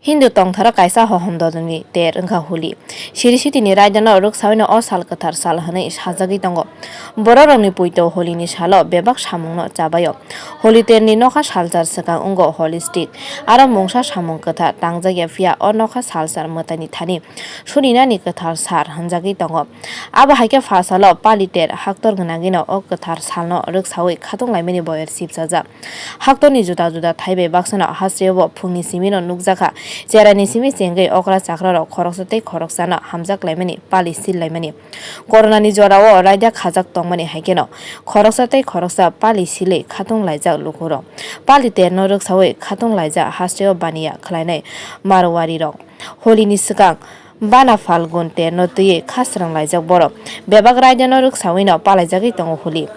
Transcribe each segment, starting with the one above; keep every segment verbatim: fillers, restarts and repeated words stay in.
Hindu tongtharo kaisa hohom dodoni ter wngkha Holi. Siri sitini raidano rwksawino o sal kwthar sal hwnwi sajagwi tongo. Bororokni puito Holini salo bebak samungno chabaio. Holi terni nokha salchar swkang wngo Holi stick. Aro mungsa samung kwthar tangjakya, phiya o nokha salchar mwtaini thani suninani kwthar sar hwnjagwi tongo. Abo hai khe pha salo pali ter haktor gwnangwino o kwthar salno rwksawi khatung laimani boyar sibsajak. Haktorni juda juda thai bai baksano hasteo bo phungni simino nukjakha. Cherani simi chengwi okra chakrarok khoroksa tei khoroksano hamjak laimani, pali sil laimani. Coronani jorao raida khajak tongmani hai kheno khoroksa tei khoroksa pali silwi khatung laijak lukurok. Pali terno rwksawi khatung laijak hasteo baniya khlainai Marwarirok. Holini swkang bana Phalgun terno twiwi khasrang laijak borok. Bebak raidano rwksawino palaijagwi tongo Holi.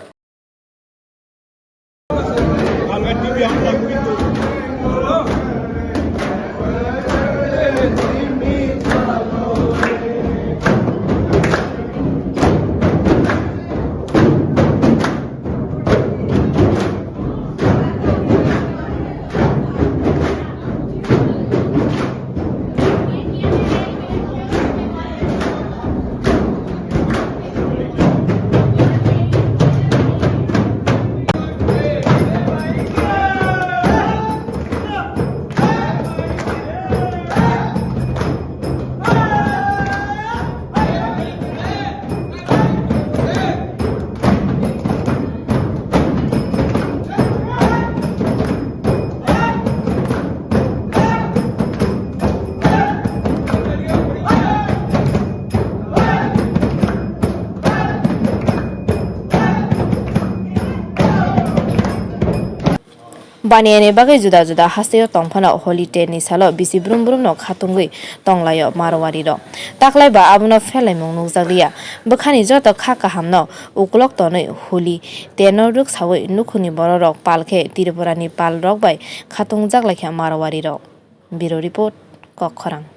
Baniyani bagwi juda juda hasteo tongphano Holi terni salo bisi brum brumno khatungwi tonglaio Marwarirok. Taklai ba abono pherlaimung nukjakliya. Bwkhani joto kha kahamno ukulok tonwi Holi terno rwksawi nukhungni bororok pal khe Tripurani palrok bai khatungjak laikha Marwarirok. Bureau Report, Kokkhorang.